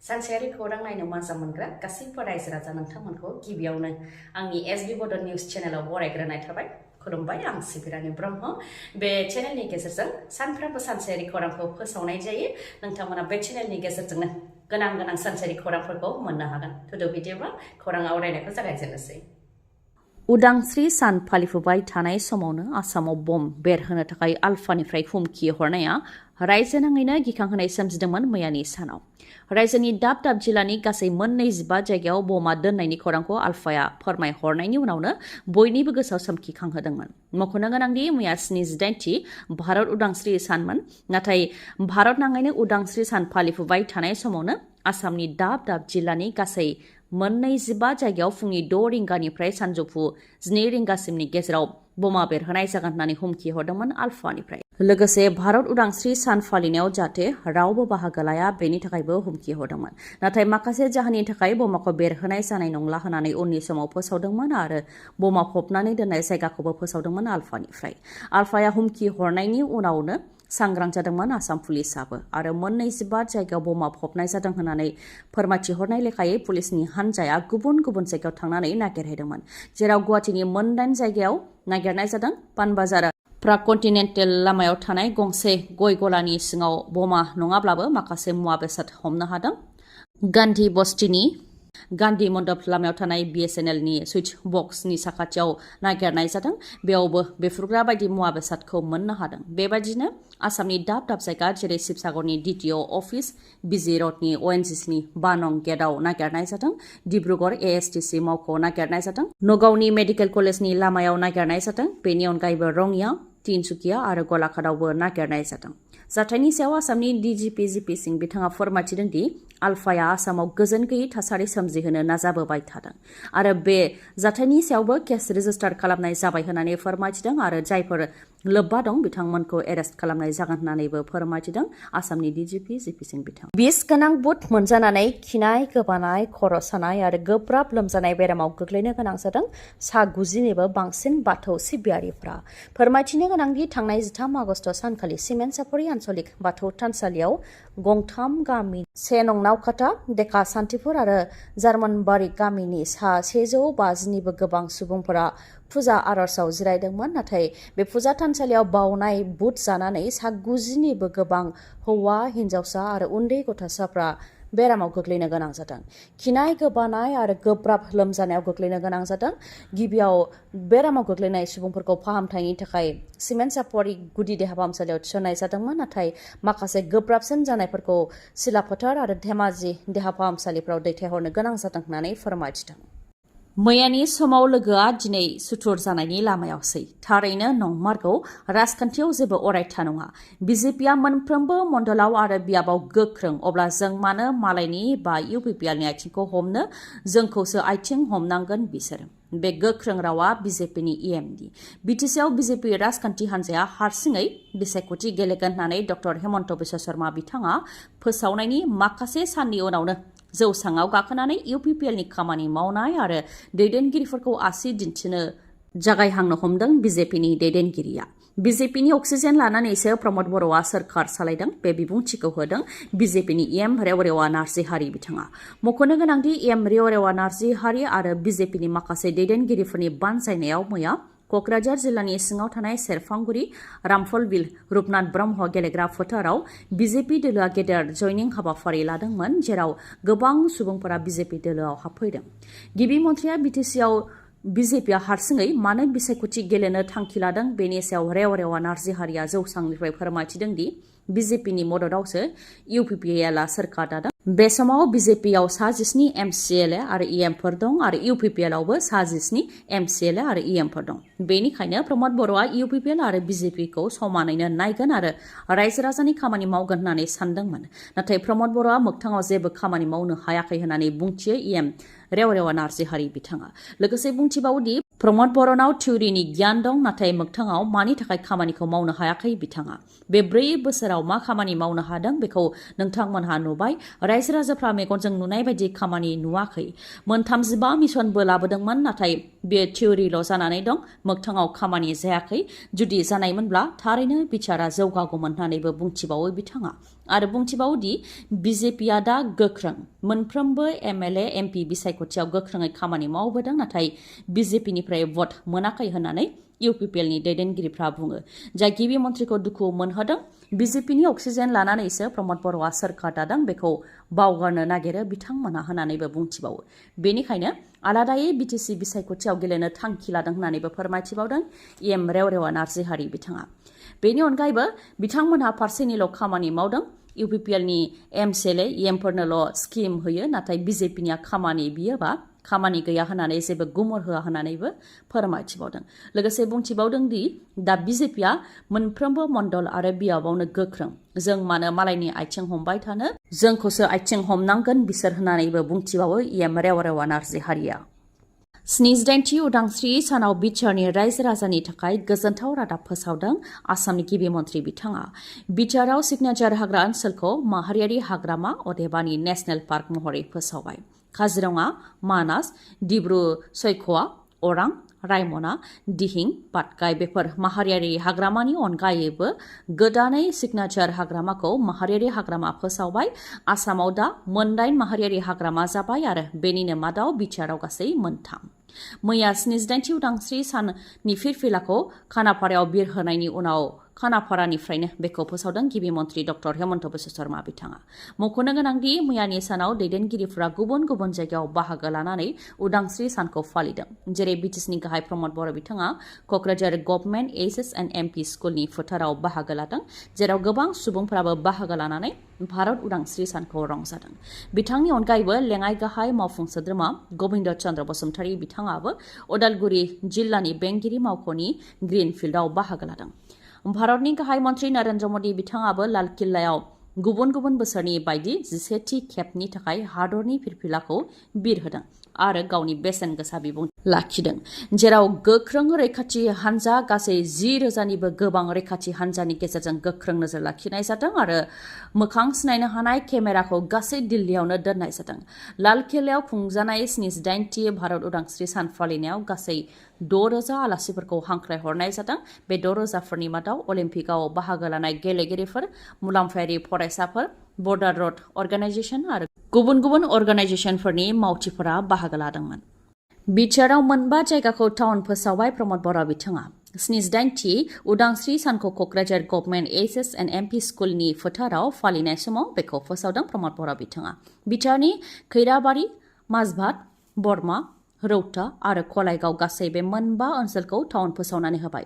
सानसेयारि खौरां नायनो मोजां मोनग्रा गासैबो रायजो राजा नोंथांमोनखौ गिबियावनो आंनि एसबी बड निउज चेनेलाव बरायग्रोनाय थाबाय। खुलुमबाय, आं सिबि रानि ब्रह्म। बे चेनेलनि गेजेरजों सानफ्रोमबो सानसेयारि खौरांखौ फोसावनाय जायो। नोंथांमोना बे चेनेलनि गेजेरजोंनो गोनां सानसेयारि खौरांफोरखौ मोननो हागोन। थुदो बिदिब्ला खौरां आवरायनायखौ जागायजेननोसै। उदांस्रि सान फालिफुबाय थानाय समावनो आसामाव बम बेरहोनो थाखाय आलफानिफ्राय हुमखि हरनाया रायजो नाङैनो गिखांहोनाय सोमजिदोंमोन मैयानि सानाव। रायजोनि दाब दाब जिल्लानि गासै 25 जायगायाव बमा दोननायनि खौरांखौ आलफाया फोरमायहरनायनि उनावनो बयनिबो गोसोआव सोमखिखांहोदोंमोन। मख'नो गोनांदि मैया 78थि भारत उदांस्रि सानमोन। नाथाय भारत नाङैनो उदांस्रि सान फालिफुबाय थानाय समावनो आसामनि दाब दाब जिल्लानि गासै 25 जायगायाव फुंनि 6 रिंगानिफ्राय सानजौफु 2 रिंगासिमनि गेजेराव बमा बेरहोनाय जागोन होननानै हुमखि हरदोंमोन आलफानिफ्राय। लोगोसे भारत उदांस्रि सान फालिनायाव जाहाथे रावबो बाहागो लाया बेनि थाखायबो हुमखि हरदोंमोन। नाथाय माखासे जाहोननि थाखाय बमाखौ बेरहोनाय जानाय नंला होननानै उननि समाव फोसावदोंमन आरो बमा फबनानै दोननाय जायगाखौबो फोसावदोंमोन आलफानिफ्राय। आलफाया हुमखि हरनायनि उनावनो सांग्रां जादोंमोन आसाम पुलिसाबो आरो 25 जायगायाव बमा फबनाय जादों होननानै फोरमायथिहरनाय लेखायै पुलिसनि हान्जाया गुबुन गुबुन जायगायाव थांनानै नागिरहैदोंमोन। जेराव गुवाहाटीनि 8 जायगायाव नागिरनाय जादों। पानबाजार प्राकन्टिनेन्टेल लामायाव थानाय गंसे गय गलानि सिङाव बमा नङाब्लाबो माखासे मुवा बेसाद हमनो हादों। गान्धी बस्तिनि गान्धी मण्डप लामायाव थानाय BSNLनि सुइच बक्सनि साखाथियाव नागिरनाय जादों। बेयावबो बेफ्रुग्रा बायदि मुवा बेसादखौ मोननो हादों। बेबायदिनो आसामनि दाब दाब जायगा जेरै शिबसागरनि DTO अफिस, बिजि रडनि ONGCनि 5 नं गेटआव नागिरनाय जादों। डिब्रुगड़ ASTC मावख'आव नागिरनाय जादों। नगावनि मेडिकेल कलेजनि लामायाव नागिरनाय जादों। बेनि अनगायैबो रङिया, तिनसुकिया आरो गलाघाटआवबो नागिरनाय जादों। जाथायनि सायाव आसामनि DGP GP सिं बिथाङा फोरमायथिदों दि आलफाया आसामाव गोजोन गैयै थासारि सोमजिहोनो नाजाबोबाय थादों आरो बे जाथायनि सायावबो केस रेजिस्टार खालामनाय जाबाय होननानै फोरमायथिदों आरो जायफोर लोब्बा दं बिथांमोनखौ एरेस्ट खालामनाय जागोन होननानैबो फोरमायथिदों आसामनि DGP GP सिं बिथां। बिस गोनां बुट मोनजानानै खिनाय, गोबानाय, खर' सानाय आरो गोब्राब लोमजानाय बेरामाव गोग्लैनो गोनां जादों सा 90निबो बांसिन बाथौ सिबियारिफ्रा। फोरमायथिनो गोनांदि थांनाय 13 आगस्ट सानखालि सिमेन्ट सापरि आन्सलिक बाथौ थानसालियाव गंथाम गामि 1 नं नावकाटा, देका सान्तिपुर आरो जार्मानबारि गामिनि सा 150निबो गोबां सुबुंफोरा फुजा आर'जआव जिरायदोंमोन। नाथाय बे फुजा थानसालियाव बावनाय बुट जानानै सा 90निबो गोबां हौवा, हिन्जावसा आरो उन्दै गथ'साफ्रा बेरामाव गोग्लैनो गोनां जादों। खिनाय, गोबानाय आरो गोब्राब लोमजानायाव गोग्लैनो गोनां जादों। गिबियाव बेरामाव गोग्लैनाय सुबुंफोरखौ फाहामथायनि थाखाय सिमेन्ट सापरि गुदि देहा फाहामसालियाव थिसननाय जादोंमोन। नाथाय माखासे गोब्राबसिन जानायफोरखौ सिलाफोथार आरो धेमाजि देहा फाहामसालिफ्राव दैथायहरनो गोनां जादों होननानै फोरमायथिदों। मैयानि समाव लोगोआ दिनै सुथुर जानायनि लामायावसै। थारैनो नंमारगौ, राजखान्थियाव जेबो अरायथा नङा। BJPआ मोनफ्रोमबो मण्डलाव आरो बियाबाव गोख्रों। अब्ला जों मानो मालायनि बा UPPLनि आथिंखौ हमनो? जोंखौसो आथिं हमनांगोन बिसोर। बे गोख्रों रावा BJPनि EMD। BTCआव BJP राजखान्थि हान्जाया हारसिङै बिसायख'थि गेलेगोन होननानै डक्टर हेमन्त बिश्व शर्मा बिथाङा फोसावनायनि माखासे साननि उनावनो जौसाङाव गाखोनानै UPPLनि खामानि मावनाय आरो दैदेनगिरिफोरखौ आसि दिन्थिनो जागायहांनो हमदों BJPनि दैदेनगिरिया। BJPनि अक्सिजेन लानानैसो प्रमद बर'आ सोरखार सालायदों। बे बिबुंथिखौ होदों BJPनि EM रेवरेवा नार्जिहारि बिथाङा। मख'नो गोनांदि EM रेवरेवा नार्जिहारि आरो BJPनि माखासे दैदेनगिरिफोरनि बानजायनायाव मैया क'क्राझार जिल्लानि सिङाव थानाय सेरफांगुरि रामफलबिल रुपनाथ ब्रह्म गेलेग्रा फोथाराव BJP दोलोआ गेदेर जयनिं हाबाफारि लादोंमोन, जेराव गोबां सुबुंफोरा BJP दोलोआव हाबफैदों। गिबि मन्थ्रिया BTCआव BJPआ हारसिङै मानो बिसायख'थि गेलेनो थांखि लादों बेनि सायाव रेवरेवा नार्जिहारिया जौसांनिफ्राय फोरमायथिदों दि BJPनि मददावसो UPPLआ सोरखार दादों। बे समाव BJPआव सा 17 MCLA आरो EMफोर दं आरो UPPLआवबो सा 17 MCLA आरो EMफोर दं। बेनिखायनो प्रमद बर'आ UPPL आरो BJPखौ समानैनो नायगोन आरो रायजो राजानि खामानि मावगोन होननानै सानदोंमोन। नाथाय प्रमद बर'आ मोगथाङाव जेबो खामानि मावनो हायाखै होननानै बुंथियो EM रेवरेवा नार्जिहारि बिथाङा। लोगोसे बुंथिबावदि प्रमद बर'नाव थिउरिनि गियान दं, नाथाय मोगथाङाव मानि थाखाय खामानिखौ मावनो हायाखै बिथाङा। बे 4 बोसोराव मा खामानि मावनो हादों बेखौ नोंथांमोनहा नुबाय रायजो राजाफ्रा मेगनजों नुनाय बायदि खामानि नुवाखै 35 मिशनबो लाबोदोंमोन नाथाय बे थियरिल' जानानै दं मोगथाङाव खामानि जायाखै जुदि जानायमोनब्ला थारैनो बिचारा जौगागौमोन होननानैबो बुंथिबावो बिथाङा आरो बुंथिबावो दि बिजेपिआ दा गोख्रों मोनफ्रोमबो एमएलए एमपि बिसायख'थियाव गोख्रोङै खामानि मावबोदों नाथाय बिजेपिनिफ्राय भट मोनाखै होननानै UPPLनि दैदेनगिरिफ्रा बुङो जाय गिबि मन्थ्रिखौ दुखु मोनहोदों बिजेपिनि अक्सिजेन लानानैसो प्रमद बर'आ सोरखार दादों बेखौ बावगारनो नागिरो बिथांमोनहा होननानैबो बुंथिबावो बेनिखायनो आलादायै बिटिसि बिसायख'थियाव गेलेनो थांखि लादों होननानैबो फोरमायथिबावदों एम रेवरेवा नार्जिहारि बिथाङा बेनि अनगायैबो बिथांमोनहा फारसेनिल' खामानि मावदों UPPLनि एमसेले एमफोरनोल' स्किम होयो नाथाय बिजेपिनिया खामानि बियोबा खामानि गैया होननानै जेबो गुमुर होआ होननानैबो फोरमायथिबावदों लोगोसे बुंथिबावदों दि दा बिजेपिआ मोनफ्रोमबो मण्डल आरो बियाबावनो गोख्रों जों मानो मालायनि आथिं हमबाय थानो जोंखौसो आथिं हमनांगोन बिसोर होननानैबो बुंथिबावो एम रेवरेवा नार्जिहारिया 78थि उदांस्रि सानाव बिटिआरनि रायजो राजानि थाखाय गोजोनथाव रादाब फोसावदों आसामनि गिबि मन्थ्रि बिथाङा बिटिआरआव सिगनेचार हाग्रा ओनसोलखौ माहारियारि हाग्रामा अदेबानि नेशनेल पार्क महरै फोसावबाय काजिरङा मानास डिब्रु सैख'वा अरां रायमना दिहिं पाटकाई बेफोर माहारियारि हाग्रामानि अनगायैबो गोदानै सिगनेचार हाग्रामाखौ माहारियारि हाग्रामा फोसावबाय आसामाव दा 9 माहारियारि हाग्रामा जाबाय आरो बेनिनो मादाव बिटिआरआव गासै 3 मैया 78थि उदांस्रि साननि फिरफिलाखौ खानापारायाव बिरहोनायनि उनाव खानापारानिफ्रायनो बेखौ फोसावदों गिबि मन्थ्रि डक्टर हेमन्त बिश्व शर्मा बिथाङा मख'नो गोनांदि मैयानि सानाव दैदेनगिरिफोरा गुबुन गुबुन जायगायाव बाहागो लानानै उदांस्रि सानखौ फालिदों जेरै बिटिसिनि गाहाय प्रमद बर' बिथाङा Kokrajhar government HS and MP स्कुलनि फोथाराव बाहागो लादों जेराव गोबां सुबुंफोराबो बाहागो लानानै भारत उदांस्रि सानखौ रंजादों बिथांनि अनगायैबो लेङाइ गाहाय मावफुं सोद्रोमा गबिन्द चन्द्र बसुमतारी बिथाङाबो उदालगुरि जिल्लानि बेंगिरि मावख'नि ग्रीन फिल्डआव बाहागो लादों भारतनि गाहाय मन्थ्रि नरेन्द्र मदि बिथाङाबो लाल किल्लायाव गुबुन गुबुन बोसोरनि बायदि 11थि खेबनि थाखाय हादरनि फिरफिलाखौ बिरहोदों आरो गावनि बेसेन गोसा बिबुंथि लाखिदों जेराव गोख्रों रैखाथि हान्जा गासै 10,000निबो गोबां रैखाथि हान्जानि गेजेरजों गोख्रों नोजोर लाखिनाय जादों आरो मोखां सिनायनो हानाय केमेराखौ गासै दिल्लीयावनो दोननाय जादों लाल किल्लायाव खुंजानाय 78थि भारत उदांस्रि सान फालिनायाव गासै 6,000 आलासिफोरखौ हांख्रायहरनाय जादों बे 6,000फोरनि मादाव अलिम्पिकआव बाहागो लानाय गेलेगिरिफोर मुलाम्फायारि फरायसाफोर बर्डार रोड अर्गानाइजेशन आरो गुबुन गुबुन अर्गानाइजेशनफोरनि मावथिफोरा बाहागो लादोंमोन बिटिआरआव 9 जायगाखौ टाउन फोसावबाय प्रमद बर' बिथाङा 78थि उदांस्रि सानखौ Kokrajhar government HS and MP स्कुलनि फोथाराव फालिनाय समाव बेखौ फोसावदों प्रमद बर' बिथाङा बिटिआरनि खैराबारि माजभाट बरमा रौता आरो कलाइगाव गासै बे 5 ओनसोलखौ टाउन फोसावनानै होबाय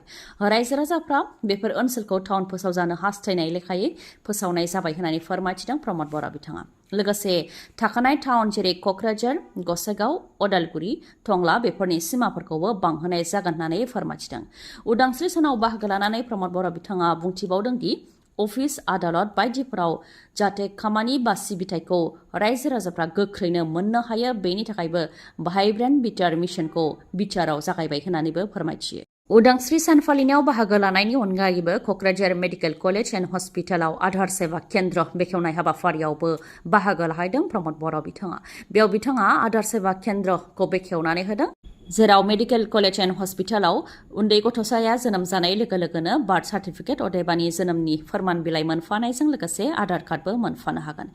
रायजो राजाफ्रा बेफोर ओनसोलखौ टाउन फोसावजानो हास्थायनाय लेखायै फोसावनाय जाबाय होननानै फोरमायथिदों प्रमद बर' बिथाङा लोगोसे थाखानाय टाउन जेरै क'क्राझार गसाइगाव उदालगुरि टंला बेफोरनि सिमाफोरखौबो बांहोनाय जागोन होननानै फोरमायथिदों उदांस्रि सानाव बाहागो लानानै प्रमद बर' बिथाङा बुंथिबावदों दि अफिस आदालत बायदिफोराव जाहाथे खामानि बा सिबिथायखौ रायजो राजाफ्रा गोख्रैनो मोननो हायो बेनि थाखायबो भाइब्रेन्ट बिटिआर मिशनखौ बिटिआरआव जागायबाय होननानैबो फोरमायथियो उदांस्रि सान फालिनायाव बाहागो लानायनि अनगायैबो क'क्राझार मेडिकेल कलेज एन्ड हस्पिटालाव आधार सेवा केन्द्र बेखेवनाय हाबाफारियावबो बाहागो लाहैदों प्रमद बर' बिथाङा बेयाव बिथाङा आधार सेवा केन्द्रखौ बेखेवनानै होदों जेराव मेडिकेल कलेज एन्ड हस्पिटालाव उन्दै गथ'साया जोनोम जानाय लोगो लोगोनो बार्थ सार्टिफिकेट अदेबानि जोनोमनि फोरमान बिलाइ मोनफानायजों लोगोसे आधार कार्डबो मोनफानो हागोन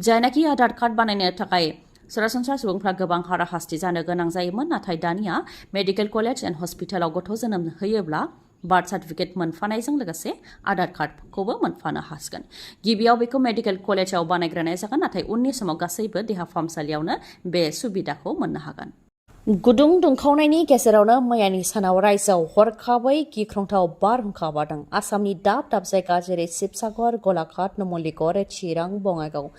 जायनाखि आधार कार्ड बानायनो थाखाय सरासनस्रा सुबुंफ्रा गोबां हाराहास्ति जानो गोनां जायोमोन नाथाय दानिया मेडिकेल कलेज एन्ड हस्पिटालाव गथ' जोनोम होयोब्ला बार्थ सार्टिफिकेट मोनफानायजों लोगोसे आधार कार्डखौबो मोनफानो हासिगोन गिबियाव बेखौ मेडिकेल कलेजाव बानायग्रोनाय जागोन नाथाय उननि समाव गासैबो देहा फाहामसालियावनो बे सुबिदाखौ मोननो हागोन गुदुं दुंखावनायनि गेजेरावनो मैयानि सानाव रायजोआव हरखाबै गिख्रंथाव बारहुंखा बारदों आसामनि दाब दाब जायगा जेरै शिबसागर गलाघाट नुमलीगढ़ चिरां बङाइगाव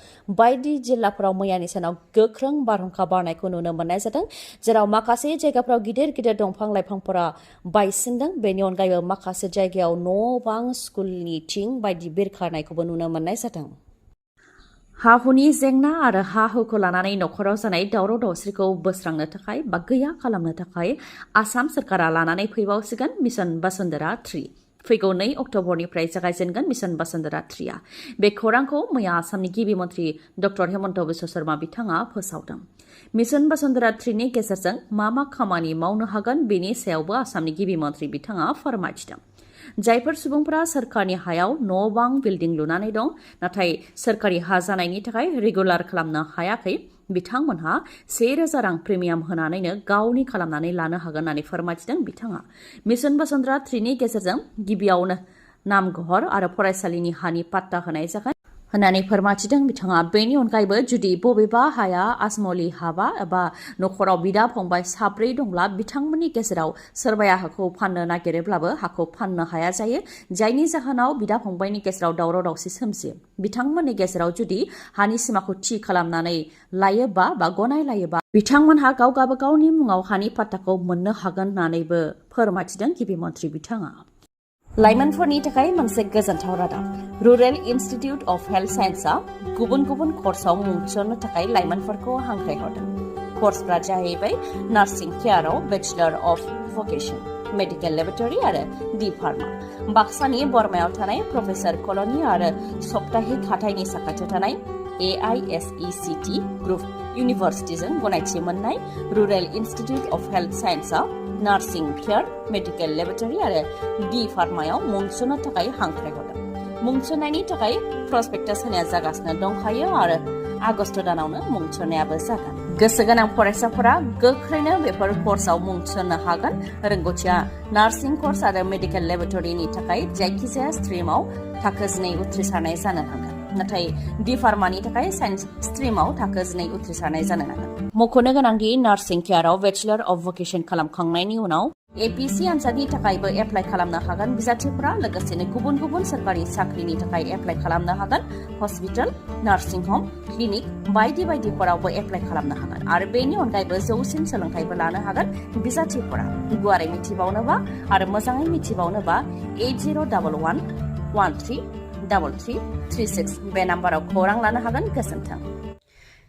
बायदि जिल्लाफोराव मैयानि सानाव गोख्रों बारहुंखा बारनायखौ नुनो मोननाय जादों जेराव माखासे जायगाफोराव गिदिर गिदिर दंफां लाइफांफोरा बायसिनदों बेनि अनगायैबो माखासे जायगायाव न' बां स्कुलनि थिं बायदि बिरखारनायखौबो नुनो मोननाय जादों हा-हुनि जेंना आरो हा-हुखौ लानानै नखराव जानाय दावराव दावसिखौ बोस्रांनो थाखाय बा गैया खालामनो थाखाय आसाम सोरखारा लानानै फैबावसिगोन मिशन बसुन्धरा 3 फैगौ 2 अक्ट'बरनिफ्राय जागायजेनगोन मिशन बसुन्धरा 3आ बे खौरांखौ मैया आसामनि गिबि मन्थ्रि डक्टर हेमन्त बिश्व शर्मा बिथाङा फोसावदों मिशन बसुन्धरा 3नि गेजेरजों मा खामानि मावनो हागोन बेनि सायावबो आसामनि गिबि मन्थ्रि बिथाङा फोरमायथिदों जायफोर सुबुंफोरा सोरखारनि हायाव न' बां बिल्डिं लुनानै दं नाथाय सोरखारि हा जानायनि थाखाय रेगुलार खालामनो हायाखै बिथांमोनहा 1,000 रां प्रिमियाम होनानैनो गावनि खालामनानै लानो हागोन होननानै फोरमायथिदों बिथाङा मिशन बसुन्धरा 3नि गेजेरजों गिबियावनो नामघर आरो फरायसालिनि हानि पाट्टा होनाय जागोन होननानै फोरमायथिदों बिथाङा बेनि अनगायैबो जुदि बबेबा हाया आजमलि हाबा एबा नखराव बिदा फंबाय साब्रै दंब्ला बिथांमोननि गेजेराव सोरबाया हाखौ फाननो नागिरोब्लाबो हाखौ फाननो हाया जायो जायनि जाहोनाव बिदा फंबायनि गेजेराव दावराव दावसि सोमजियो बिथांमोननि गेजेराव जुदि हानि सिमाखौ थि खालामनानै लायोबा बा गनायलायोबा बिथांमोनहा गाव गावनि मुङाव हानि पाट्टाखौ मोननो हागोन होननानैबो फोरमायथिदों गिबि मन्थ्रि बिथाङा लाइमोनफोरनि थाखाय मोनसे गोजोनथाव रादाब रुरेल इनस्टिट्यूट अफ हेल्थ साइन्सआ गुबुन कर्सआव मुं थिसननो थाखाय लाइमोनफोरखौ हांख्रायहरदों कर्सफोरा जाहैबाय नार्सिं केयाराव bachelor of vocation medical laboratory आरो डी फार्मा बाक्सानि बरमायाव थानाय प्रफेसर कलनी आरो सप्ताहिक हाथाइनि साखाथियाव थानाय AISECT ग्रुप इउनिभार्सिटिजों गनायथि मोननाय रुरेल इनस्टिट्यूट अफ हेल्थ साइन्सआ नार्सिं केयार मेडिकेल लेबरेटरी आरो डी फार्मायाव मुं थिसननो थाखाय हांख्रायहरदों मुं थिसननायनि थाखाय प्रस्पेक्टास होनाया जागासिनो दंखायो आरो आगस्ट दानावनो मुं थिसननायाबो जागोन गोसो गोनां फरायसाफोरा गोख्रैनो बेफोर कर्सआव मुं थिसननो हागोन रोंग'थिया नार्सिं कर्स आरो मेडिकेल लेबरेटरीनि थाखाय जायखिजाया स्ट्रिमाव थाखो 2 उथ्रिसारनाय जानो हागोन नाथाय डी फार्मानि थाखाय साइन्स स्ट्रिमाव थाखो 2 उथ्रिसारनाय जानो नांगोन मख'नो गोनांदि नार्सिं केयाराव बेचलर अफ भकेशन खालामखांनायनि उनाव APC आनजादनि थाखायबो एप्लाइ खालामनो हागोन बिजाथिफोरा लोगोसेनो गुबुन सोरखारि साख्रिनि थाखाय एप्लाइ खालामनो हागोन हस्पिटाल नार्सिं होम क्लिनिक बायदिफोरावबो एप्लाइ खालामनो हागोन आरो बेनि अनगायैबो जौसिन सोलोंथाइबो लानो हागोन बिजाथिफोरा गुवारै मिथिबावनोबा आरो मोजाङै मिथिबावनोबा 8011133336 बे नाम्बाराव खौरां लानो हागोन गोजोन्थों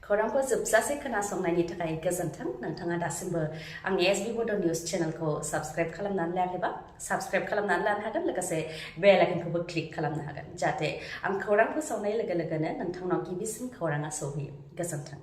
खौरांखौ जोबजासे खोनासंनायनि थाखाय गोजोन्थों नोंथाङा दासिमबो आंनि SB बड' निउस चेनेलखौ साबस्क्राइब खालामनानै लायाखैबा साबस्क्राइब खालामनानै लानो हागोन लोगोसे बेल आइकनखौबो क्लिक खालामनो हागोन जाहाथे आं खौरां फोसावनाय लोगो लोगोनो नोंथांनाव गिबिसिन खौराङा सौहैयो गोजोन्थों